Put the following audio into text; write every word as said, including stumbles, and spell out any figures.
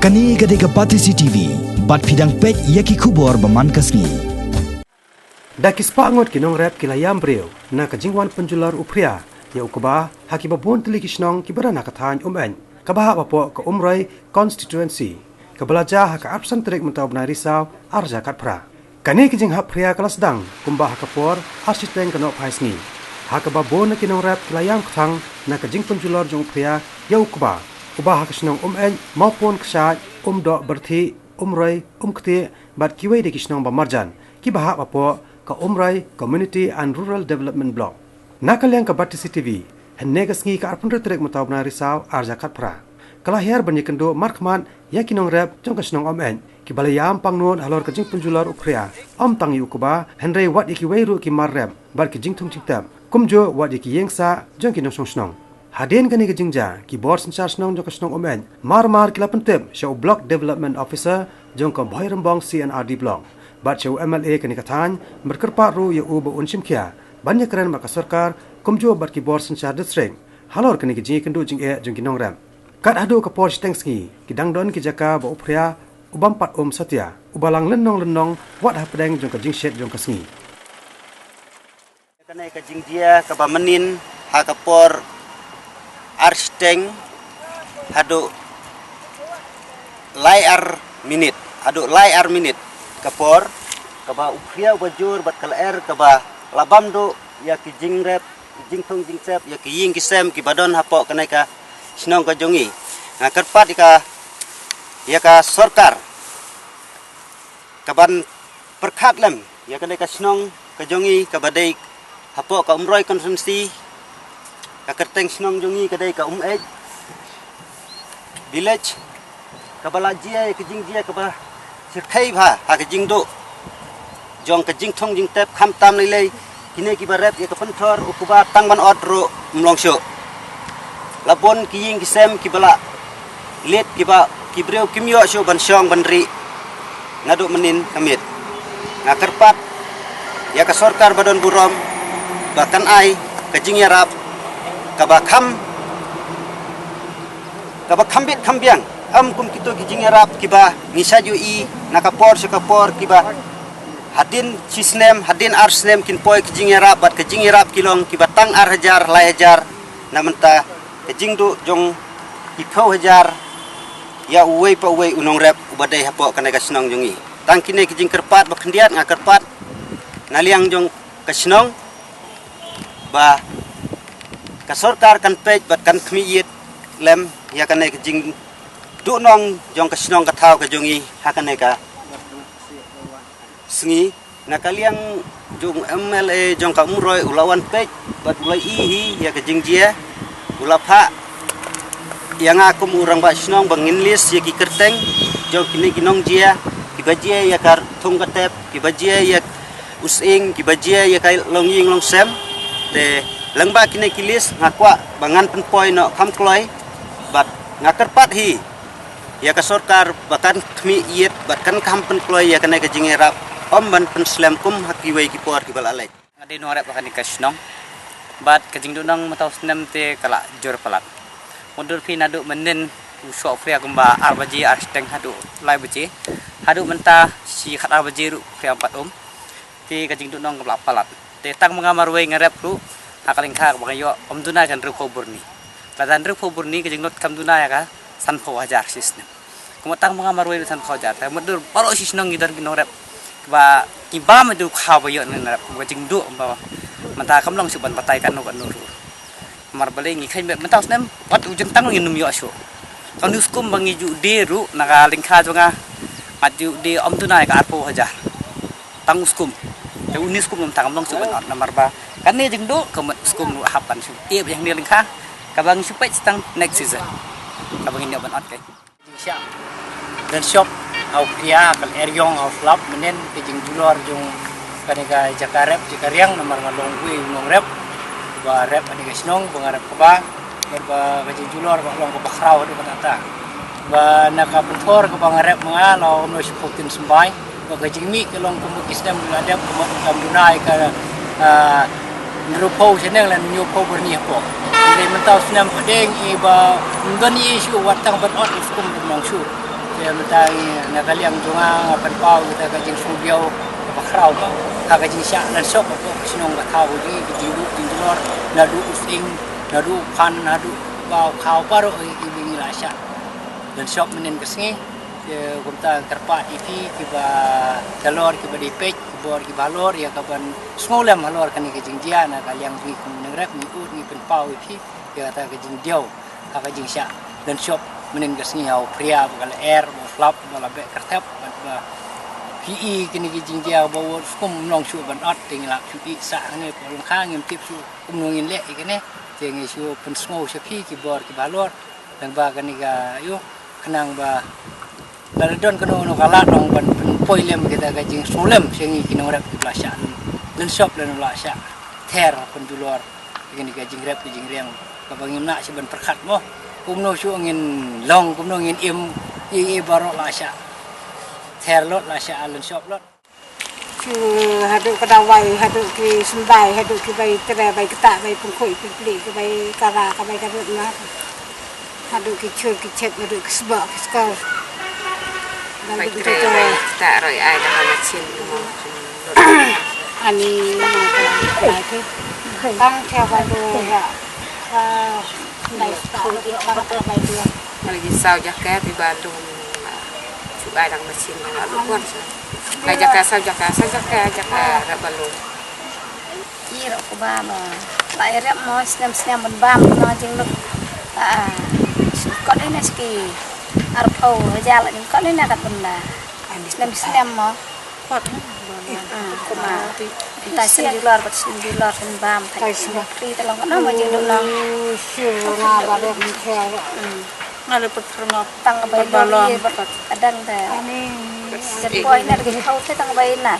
Kane ka dei ka Batesi T V, bad phi dang peit ïa ki khubor ba man ka sngi. Da ki spah ngut ki nongrep ki la ïam briew na ka jingwan pynjulor u Phria ïa u kba ha kiba bun tylli ki shnong kiba don ha ka thaiñ Umeiñ, kaba hap hapoh ka Umroi constituency, kaba la jia ha ka arphew san tarik mynta u bnai Risaw arhajar khatphra. Kane ka jinghap phria ka la sdang kumba ha ka por arshiteng ka nohphai sngi, ha kaba bun na ki nongrep ki la ïam kthang na ka jingpynjulor jong u Phria ïa u kba, uba ha ka shnong Umeiñ, Mawpun Kshaid, Umdoh Byrthih, Umroi, Umktieh, bad kiwei de ki shnong ba marjan kiba hap hapoh ka Umroi Community and Rural Development Block. Na ka liang ka Batesi T V, hynne ka sngi ka arphew hynriew tarik mynta u bnai Risaw arhajar khatphra, ka la hiar ban ïakynduh markhmat ïa ki nongrep jong ka shnong Umeiñ kiba la ïam pangnud halor ka jingpynjulor u Phria, ym tang ïa u kba hynrei wat ïa kiwei ruh ki mar rep bad ki jingthung jingtep, kumjuh wat ïa ki ïing sah jong ki nongshong shnong. Hadien kane ka jingjia, ki bor synshar shnong jong ka shnong Umeiñ mar mar ki la pyntip sha u Block Development Officer jong ka Bhoirymbong C and R D Block bad sha u M L A kane ka thaiñ, bad kyrpad ruh ïa u ba un shim khia ban ïakren bad ka sorkar kumjuh bad ki bor synshar district halor kane ka jingïakynduh jingeh jong ki nongrep. Kat haduh ka por shiteng sngi, ki dang don ki jaka ba u Phria u bym pat um satia, uba lang lynnong lynnong wat hapdeng jong ka jingshet jong ka sngi. Kane ka jingjia kaba mynnin ha ka por arshiteng haduh lai ar minit, haduh lai ar minit ka por, kaba u Phria uba jur bad ka lyer kaba la bam duh ïa ki jingrep, ki jingthung jingtep, ïa ki ïing ki sem kiba don hapoh kane ka shnong ka jong ngi. Nga kyrpad ïa ka, ïa ka sorkar kaban pyrkhat lem ïa kane ka shnong ka jong ngi kaba dei hapoh ka Umroi constituency. Ka kyrteng shnong jong ngi ka dei ka Umeiñ village, kaba la jia ïa ka jingjia kaba shyrkhei bha ha ka jingduh jong ka jingthung jingtep, khamtam lei lei kine kiba rep ïa ka pynthor u kba tang ban ot ruh ym long shuh. La bun ki ïing ki sem kiba la leit, kiba ki briew kim ïoh shuh ban shong ban ri naduh mynnin ka miet. Nga kyrpad ïa ka sorkar ba don burom ba kan ai ka jingïarap kaba kham, kaba kham bit kham biang, ym kum kito ki jingïarap kiba ngi sa ju i na ka por sha ka por, kiba hadien shi snem, hadien ar snem kin poi ki jingïarap, bad ka jingïarap ki long kiba tang ar hajar, lai hajar, na mynta ka jingduh jong ki phew hajar ïa uwei pa uwei u nongrep uba dei hapoh kane ka shnong jong ngi. Tang kine ki jingkyrpad ba khyndiat nga kyrpad na liang jong ka shnong ba ka sorkar kan peit bad kan khmih ïit lem ïa kane ka jingduhnong jong ka shnong ka thaw ka jong ngi ha kane ka sngi. Na ka liang jong u M L A jong ka Umroi u la wan peit bad u la i hi ïa ka jingjia, u la phah ïa nga kum u rangbah shnong ba ngin list ïa ki kyrteng jong kine ki nongjia kiba jia ïa ka thung ka tep, kiba jia ïa u sying, kiba jia ïa ka longïing longsem. Te lyngba kine ki list nga kwah ba ngan pynpoi noh kham kloi, bad nga kyrpad hi ïa ka sorkar ba kan khmih ïit bad kan kham pynkloi ïa kane ka jingïarap, ym ban pynslem kum ha kiwei ki por kiba la leit. Nga dei nongrep ha kane ka shnong, bad ka jingduhnong mynta u snem te ka la jur palat. Mutdur phi naduh mynnin u shoh phria kumba ar baje, ar shiteng haduh lai baje, haduh mynta shi khatar baje ruh phria ym pat um. Te ka jingduhnong ka la palat. Te tang ma nga marwei nga rep ruh ha ka lyngkha kaba nga ïoh ym duna ka hynriewphew byrni. Lada hynriewphew byrni ka jinglut kam duna ïa ka sanphew hajar shi snem. Kumba tang ma nga marwei ruh sanphew hajar. Te mutdur baroh shi shnong ngi don ki nongrep ba ki bam ïa u khaw ba ïoh nongrep, ka jingduh ba mynta kam long shuh ban batai katno katno ruh. Namar balei ngi kheiñ beit mynta u snem, wat u jingtang ngin ym ïoh shuh. Tang une u skum ba ngi ju die ruh na ka lyngkha jong nga, nga ju die ym duna ïa ka arphew hajar. Tang u skum. Te une u skum mynta kam long shuh ban ot namar ba kane jingduh ka mut u skum ruh hap ban shu ïeh beit hangne lyngkha, kaba ngi shu peit tang next season kaba ngin ïoh ban ot keiñ. Jingshah don shop ha u phria ha ka lyer ïong ha u slap, mynnin ka jingjulor jong kane ka jaka rep jaka riang, namar nga long uwei u nongrep ba rep ha kane ka shnong ba nga rep kba, namar ba ka jingjulor ka long kaba khraw haduh katta katta. Ba na ka pynthor kaba nga rep ma nga la ym long shiphew ktien symbai. Ba ka jingmih ka long kumba ki snem la dep, kumba kam duna ïa ka, ah, hynriewphew shaneng lane hynñiewphew byrni hapoh. Hynrei mynta u snem pdeng i ba ym don ei shuh, wat tang ban ot u skum ruh ym long shuh. Te Mynta ngi na ka liang jong nga nga pynpaw kita ka jingsngewdiaw kaba khraw ba ha ka jingshah lynshop hapoh ka shnong ka thaw ka jong ngi, ka jingduh jingjulor naduh u sying, naduh u phan, naduh ba u khaw, baroh ki ba ngi la shah lynshop mynnin ka sngi. Te kumta kyrpad ïa phi kiba halor, kiba dei peit, ki bor kiba halor, ïa kaban sngewlem halor kane ka jingjia. Na ka liang jong ngi kum nongrep ngi ud, ngi pynpaw ïa phi ïa kata ka jingdiaw ha ka jingshah lynshop mynnin ka sngi ha u phria ba ka lyer, ba u slap, ba la beh kyrthep, bad ba phi i kine ki jingjia ba wat skum long shuh ban ot, te ngi la shu i sah hangne hapoh lyngkha, ngim tip shuh kumno ngin leh ïa kane. Te ngi shu pynsngew sha phi ki bor kiba halor, tang ba kane ka ïoh khnang ba lada don kano kano ka lad long ban pynpoi lem kita ka jingsngewlem sha ngi ki nongrep kiba la shah lynshop lane la shah ther pynjulor ïa kane ka jingrep ka jingriang kaba ngim lah shuh ban pyrkhat mo. Kumno shuh ngin long, kumno ngin im, ïa, ïa baroh la shah ther lut, la shah lynshop lut. Shu haduh ka dawai, haduh ki symbai, haduh ki bai tre, bai ktah, bai pynkhuid, pynkli, ki bai kara, ka bai ka rut na. Haduh ki chur, ki chep, haduh ki sbok, ki skor. Bai tre, bai ktah roi ai da ka machin mo. Ani ma ka bai ki. Tang thia ba do ra. Bai ktah, bai ktah, bai dua. Lagi saw jaka di Bandung. Shu ai da ka machin mo, la luk wan sa. Ka jaka, saw jaka, saw jaka, jaka rep balu. Ki rep ku ba mo. La i rep mo, snem snem ban bam mo jingluk. Ah, kot ina ski. Arphew hajar la jingkot ina kat benda. Snem snem mo. Kot. Ah, kuma. Ta snem julor, bat snem julor, snem bam. Ta snem. Pri ta long kana mo jingduk long. Shu nga ba rep ni khe. Hmm. Nga le put pernop. Tang bai lor ye bat adang ta. Ani. Jan poi na dagi khau te tang bai na.